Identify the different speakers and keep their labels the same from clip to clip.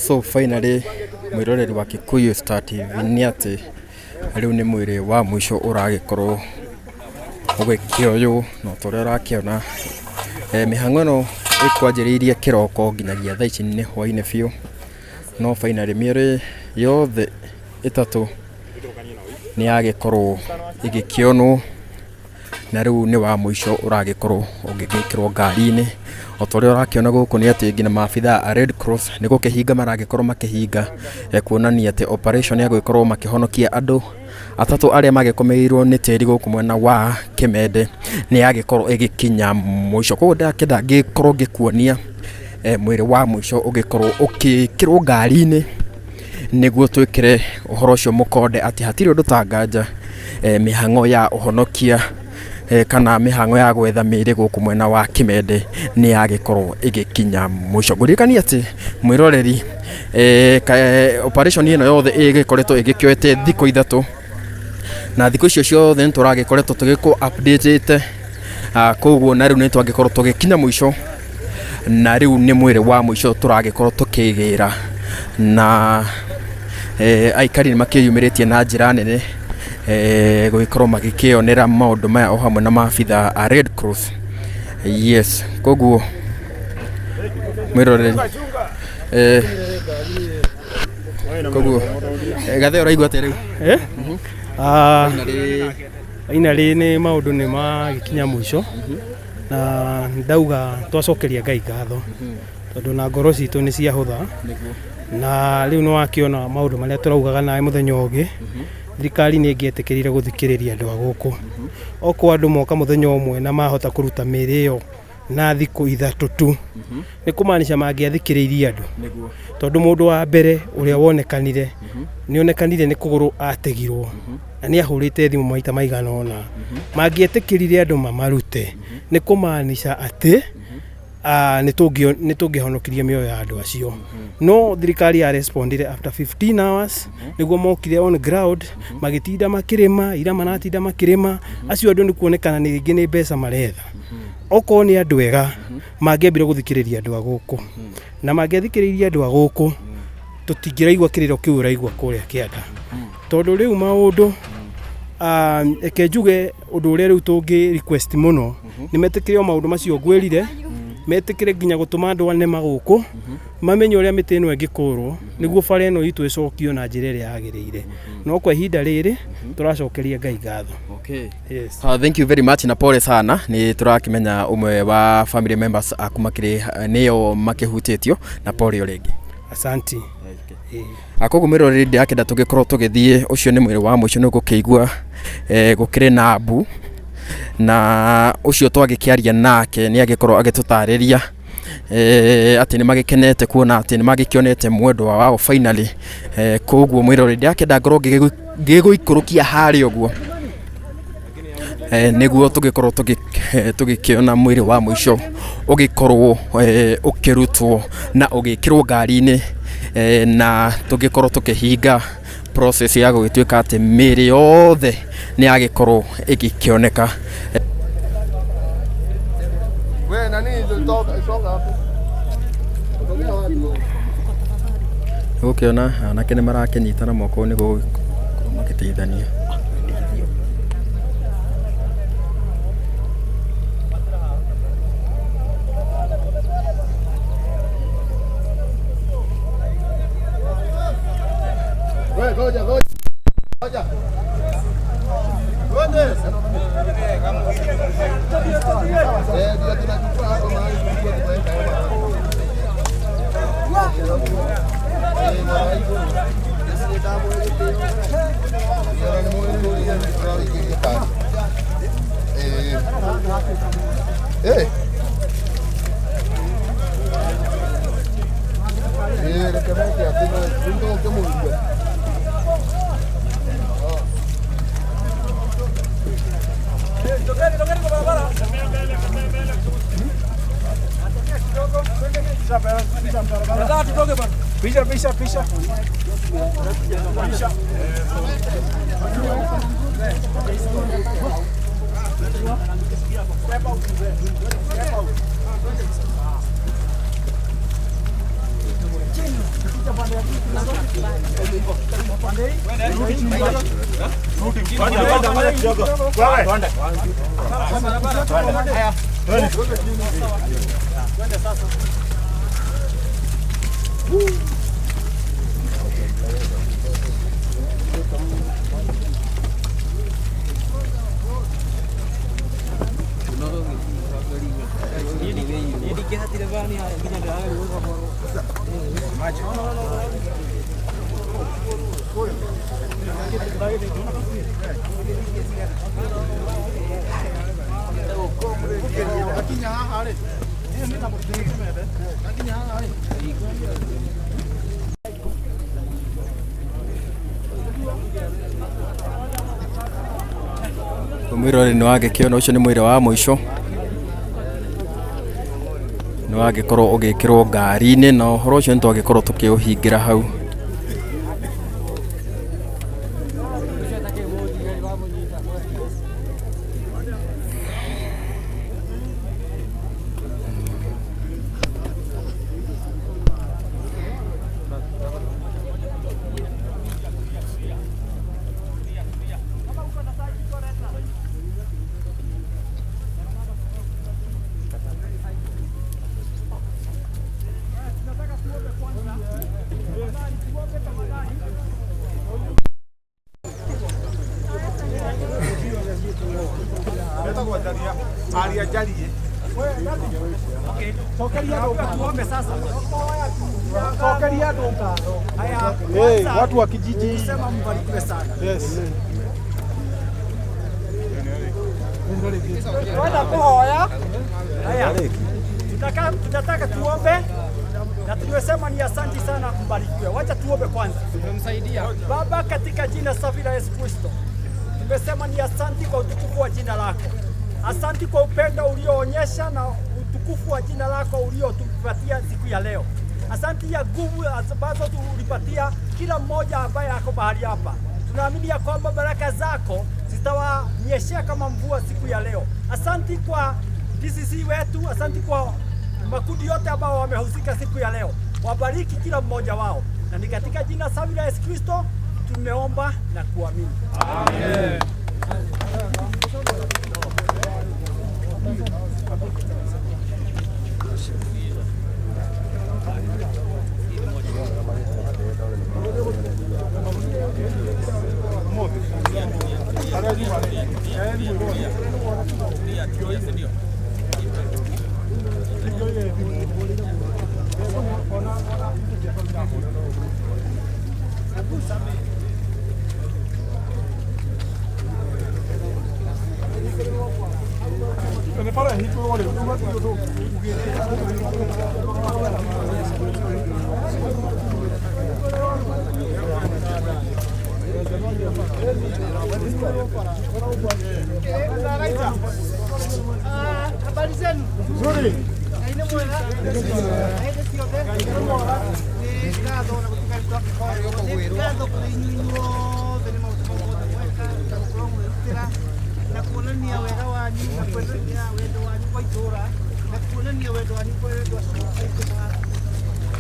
Speaker 1: So finally mwĩroreri wa Kikuyu Star TV nĩ atĩ rĩu nĩ mwĩrĩ wa mũico ũragĩkorwo ũgĩkĩoywo na ta ũrĩa ũrakĩona mĩhang'o ĩno ĩkwanjĩrĩirie kĩroko nginyagia thaa ici nĩ hwainĩ biũ, no finally mĩĩrĩ yothe ĩtatũ nĩ yagĩkorwo ĩgĩkĩonwo na rĩu nĩ wa mũico ũragĩkorwo ũgĩgĩkĩrwo ngari-inĩ. O ta ũrĩa ũrakĩona gũkũ nĩ atĩ nginya maabithaa a Red Cross nĩ gũkĩhinga maragĩkorwo makĩhinga kuonania atĩ operation ya gũgĩkorwo makĩhonokia andũ atatũ arĩa magĩkomeirwo nĩ tĩri gũkũ mwena wa Kĩmende nĩ yagĩkorwo ĩgĩkinya mũico. Koguo ndĩrakĩenda ngĩkorwo ngĩkuonia mwĩrĩ wa mũico ũgĩkorwo ũgĩkĩrwo ngari-inĩ nĩguo twĩkĩre ũhoro ũcio mũkonde atĩ hatirĩ ũndũ ta nganja mĩhang'o ya ũhonokia kana mĩhang'o ya gwetha mĩĩrĩ gũkũ mwena wa Kĩmende nĩ yagĩkorwo ĩgĩkinya mũico. Ngũririkanie atĩ mwĩroreri operation ĩno yothe ĩgĩkoretwo ĩgĩkĩoete thikũ ithatũ na thikũ icio ciothe nĩ tũragĩkoretwo tũgĩkũ update koguo na rĩu nĩ twagĩkorwo tũgĩkinya mũico na rĩu nĩ mwĩrĩ wa mũico tũragĩkorwo tũkĩgĩra na aikari nĩ makĩyumĩrĩtie na njĩra nene gũgĩkorwo magĩkĩonera maũndũ maya o hamwe na maabithaa a Red Cross. Yes, koguo mwĩroreri koguo Gathe ũraigua atĩa rĩu?
Speaker 2: Ah,
Speaker 1: Finally,
Speaker 2: finally nĩ maũndũ nĩ magĩkinya mũico na ndauga twacokeria Ngai ngatho tondũ na ngoro citũ nĩ ciahũtha
Speaker 1: nĩguo.
Speaker 2: Na rĩu nĩ wakĩona maũndũ marĩa tũraugaga nawe mũthenya ũngĩ, thirikari nĩ ĩngĩetĩkĩrire gũthikĩrĩria andũ a gũkũ. Okorwo andũ moka mũthenya ũmwe na mahota kũruta mĩĩrĩ ĩyo na thikũ ithatũ tu, nĩ kũmaanisha mangĩathikĩrĩirie andũ.
Speaker 1: Nĩguo.
Speaker 2: Tondũ mũndũ wa mbere ũrĩa wonekanire nĩ onekanire nĩ kũgũrũ ategirwo na nĩ ahũrĩte thimũ maita maigana ũna. Mangĩetĩkĩrire andũ mamarute, nĩ kũmaanisha atĩ nĩ tũngĩhonokirie mĩoyo ya andũ acio. No thirikari ya respondire after 15 hours nĩguo mokire on ground, magĩtinda makĩrĩma ira, maratinda makĩrĩma acio andũ nĩ kuonekana nĩ rĩngĩ nĩ mbeca maretha. Okorwo nĩ andũ ega mangĩambire gũthikĩrĩria andũ a gũkũ, na mangĩathikĩrĩirie andũ a gũkũ tũtingĩraigua kĩrĩro kĩu ũraigua kũrĩa kĩanda, tondũ rĩu maũndũ reke njuge ũndũ ũrĩa rĩu tũngĩ request mũno nĩ metĩkĩre o maũndũ macio ngwĩrire, metĩkĩre nginya gũtũma andũ anema gũkũ mamenye ũrĩa mĩtĩ ĩno ĩngĩkũrwo nĩguo bara ĩno itũ ĩcokio na njĩra ĩrĩa yagĩrĩire. No kwa ihinda rĩrĩ tũracokeria Ngai ngatho.
Speaker 1: Okay.
Speaker 2: Yes.
Speaker 1: Thank you very much na pole sana, nĩ tũrakĩmenya ũmwe wa family members aku makĩrĩ nĩo makĩhutĩtio, na pole o rĩngĩ.
Speaker 2: Asanti.
Speaker 1: Koguo mwĩroreri ndĩrakĩenda tũgĩkorwo tũgĩthiĩ, ũcio nĩ mwĩrĩ wa mũico, nĩ ũgũkĩigua gũkĩrĩ na mbu na ũcio twagĩkĩaria nake nĩ agĩkorwo agĩtũtarĩria atĩ nĩ magĩkenete kuona atĩ nĩ magĩkĩonete mwendwa wao finally. Koguo mwĩroreri ndĩrakĩenda ngorwo ngĩgũikũrũkia harĩa ũguo nĩguo tũgĩkorwo tũgĩkĩona mwĩrĩ wa mũico ũgĩkorwo ũkĩrutwo na ũgĩkĩrwo ngari-inĩ na tũgĩkorwo tũkĩhinga process ya gũgĩtuĩka atĩ mĩĩrĩ yothe nĩ yagĩkorwo ĩgĩkĩoneka.
Speaker 3: We nani toka songa hapo. Utokea wapi wewe?
Speaker 1: Gũkĩona anake nĩ marakĩnyitana moko nĩguo gũkorwo magĩteithania.
Speaker 3: We ngoja ngoja. Ngoja. Twende. Ndio tunachukua hapo mahali tulikuwa tumeweka hema. Eh, na hivyo. Eh. Eh, reke meke atĩ no rĩu no ũkĩmũigue.
Speaker 4: Pisha, pisha, pisha. Pisha. Step out, step out.
Speaker 1: Mwirore nĩ wagĩkĩona ũcio nĩ mwĩrĩ wa mũico nĩ wagĩkorwo ũgĩkĩrwo ngari-inĩ na ũhoro ũcio nĩ twagĩkorwo tũkĩũhingĩra hau.
Speaker 4: Hey, watu wa kijiji. Yes.
Speaker 5: Tunataka tuombe na tumesema ni asante sana, mbarikiwe. Wacha tuombe kwanza. Tumemsaidia. Baba, katika jina safi la Yesu Kristo, tumesema ni asante kwa utukufu wa jina lako. Asante kwa upendo ulioonyesha na utukufu wa jina lako uliotupatia siku ya leo. Asante ya nguvu ambazo tulipatia kila mmoja ambaye ako mahali hapa. Tunaamini ya kwamba baraka zako zitawanyeshea kama mvua siku ya leo. Asante kwa DCC wetu, asante kwa makundi yote ambao wamehusika siku ya leo. Wabariki kila mmoja wao. Na ni katika jina safi la Yesu Kristo tumeomba na kuamini. Amen.
Speaker 6: Habari zenu?
Speaker 4: Nzuri.
Speaker 6: Aina mwega. Ni ngatho na gũtuĩka nĩ ngatho kũrĩ inyuĩ inyuothe nĩ maũndũ mau mothe mweka na gũkorwo mwĩrutĩra na kuonania wega wanyu na kuonania wendo wanyu kwa itũra na kuonania wendo wanyu kwa wendo acio a itũra.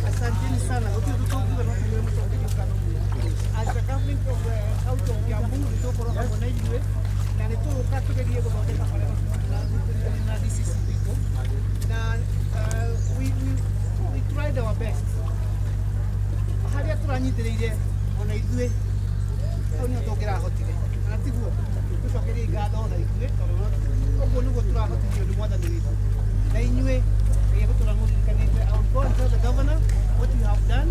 Speaker 6: Asanteni sana. Gũtirĩ ũndũ tũngiuga no tũmwĩre mũcokerie ngatho mũno. As the government of county of Kiambu nĩ tũgũkorwo hamwe na inyuĩ na nĩ tũgũka tũgerie gũthondeka marĩa na DCC witũ na we tried our best harĩa tũranyitĩrĩire ona ithuĩ hau nĩho tũngĩrahotire kana tiguo tũcokerie ngatho ona ithuĩ tondũ ũguo nĩguo tũrahotithio nĩ mwathani witũ na inyuĩ nĩ gũtũra mũririkanĩte. I would go and tell the governor what you have done.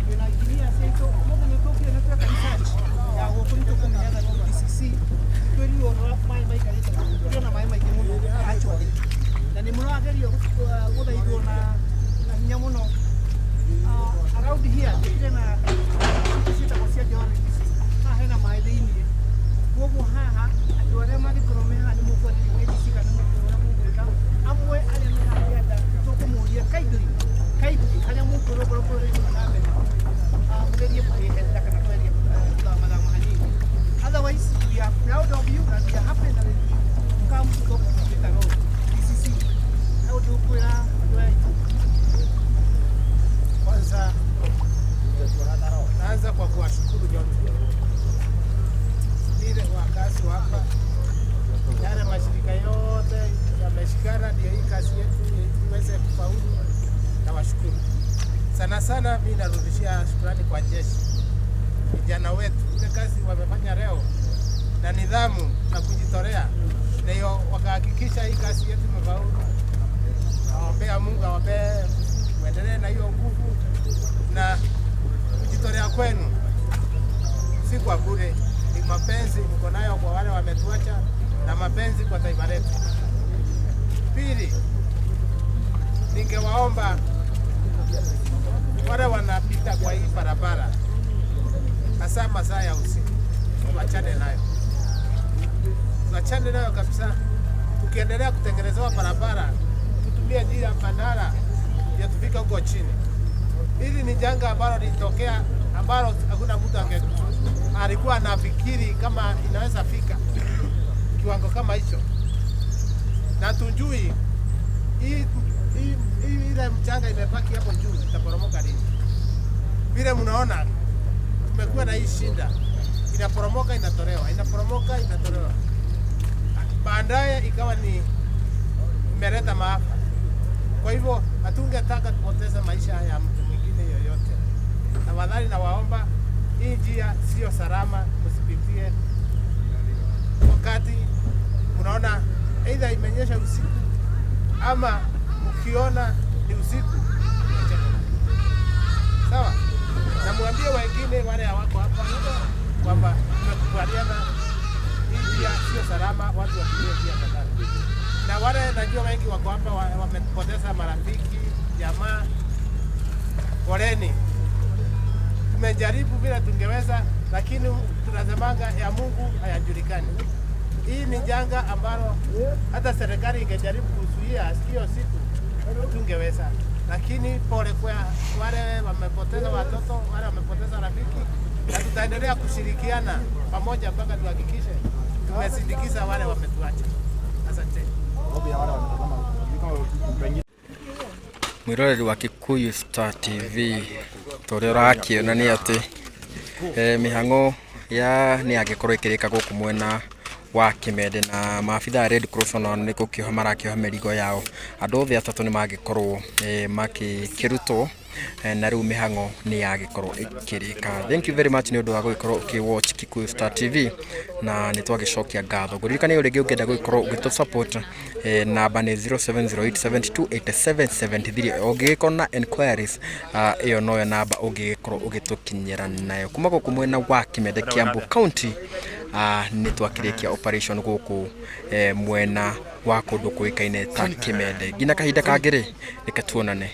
Speaker 6: Twĩna engineers aitũ ũmũthĩ nĩ tũkire na tweka research ya gũkũ nĩ tũkũmenya na DCC twĩrirwo ũrĩa maĩ maikarĩte kũrĩ ona maĩ maingĩ mũno actually na nĩ mũragerio gũthaithwo na hinya mũno. Around here tũkire na ciĩtagwo cia geologists haha hena maĩ thĩiniĩ koguo haha andũ arĩa mangĩkorwo me haha nĩ mũkwarĩrio nĩ DC kana nĩ mũgwĩka amwe arĩa me haha kĩanda tũkũmũria kindly kindly harĩa kwa kuwashukuru nyote vile wakazi wa hapa, yale mashirika yote yameshikana ndio hii kazi yetu iweze kufaulu. Nawashukuru sana sana. Mimi narudishia shukrani kwa jeshi, vijana wetu, ile kazi wamefanya leo na nidhamu na kujitolea, na hiyo wakahakikisha hii kazi yetu imefaulu. Nawaombea Mungu awapee muendelee na hiyo nguvu na kujitolea kwenu, si kwa bure, ni mapenzi mko nayo kwa wale wametuacha na mapenzi kwa taifa letu. Pili, ningewaomba wale wanapita kwa hii barabara, hasa masaa ya usiku, tuachane nayo, tuachane nayo kabisa. Tukiendelea kutengenezewa barabara, tutumie njia mbadala ya tufika huko chini. Hili ni janga ambalo lilitokea, ambalo hakuna mtu alikuwa anafikiri kama inaweza fika kiwango kama hicho, na tujui hii ile mchanga imebaki hapo juu itaporomoka lini. Vile mnaona tumekuwa na hii shida, inaporomoka inatolewa, inaporomoka inatolewa, baadaye ikawa ni imeleta maafa. Kwa hivyo hatungetaka kupoteza maisha ya mtu mwingine yoyote. Tafadhali nawaomba, hii njia sio salama, msipitie wakati unaona aidha imenyesha usiku ama ukiona ni usiku. Sawa, na mwambie wengine wale hawako hapa kwamba tumekubaliana hii njia sio salama, watu watumie njia mbadala. Na wale najua wengi wako hapa wamepoteza marafiki, jamaa, poleni. Tumejaribu vile tungeweza, lakini tunasemanga ya Mungu hayajulikani. Hii ni janga ambalo hata serikali ingejaribu kuzuia hiyo siku tungeweza, lakini pole kwa wale wamepoteza watoto, wale wamepoteza rafiki, na tutaendelea kushirikiana pamoja mpaka tuhakikishe tumesindikiza wale wametuacha. Asante.
Speaker 1: Mwiroreri wa Kikuyu Star TV, toria ũrakiona nĩ atĩ mĩhang'o ya nĩ yagĩkorwo ĩkĩrĩka gũkũ mwena wa Kimende, na maabitha a Red Cross onao nĩ gũkĩoha marakĩoha mĩrigo yao. Andũ othe atatũ nĩ mangĩkorwo makĩrutwo, na rĩu mĩhang'o nĩ yagĩkorwo ĩkĩrĩka. Thank you very much nĩ ũndũ wa gũgĩkorwo ũkĩ watch Kikuyu Star TV, na nĩ twagĩcokia ngatho. Ngũririkania rĩngĩ ũngĩenda gũgĩkorwo ũgĩtũ support, namba nĩ 0708728773. Ũngĩgĩkorwo na enquiries, ĩyo noyo namba ũngĩgĩkorwo ũgĩtũkinyĩra nayo kuma gũkũ mwena wa Kimende, Kiambu County. Nĩ twakĩrĩkia operation gũkũ mwena wa kũndũ kũĩkaine ta Kimende. Nginya kahinda kangĩ rĩ, reke tuonane.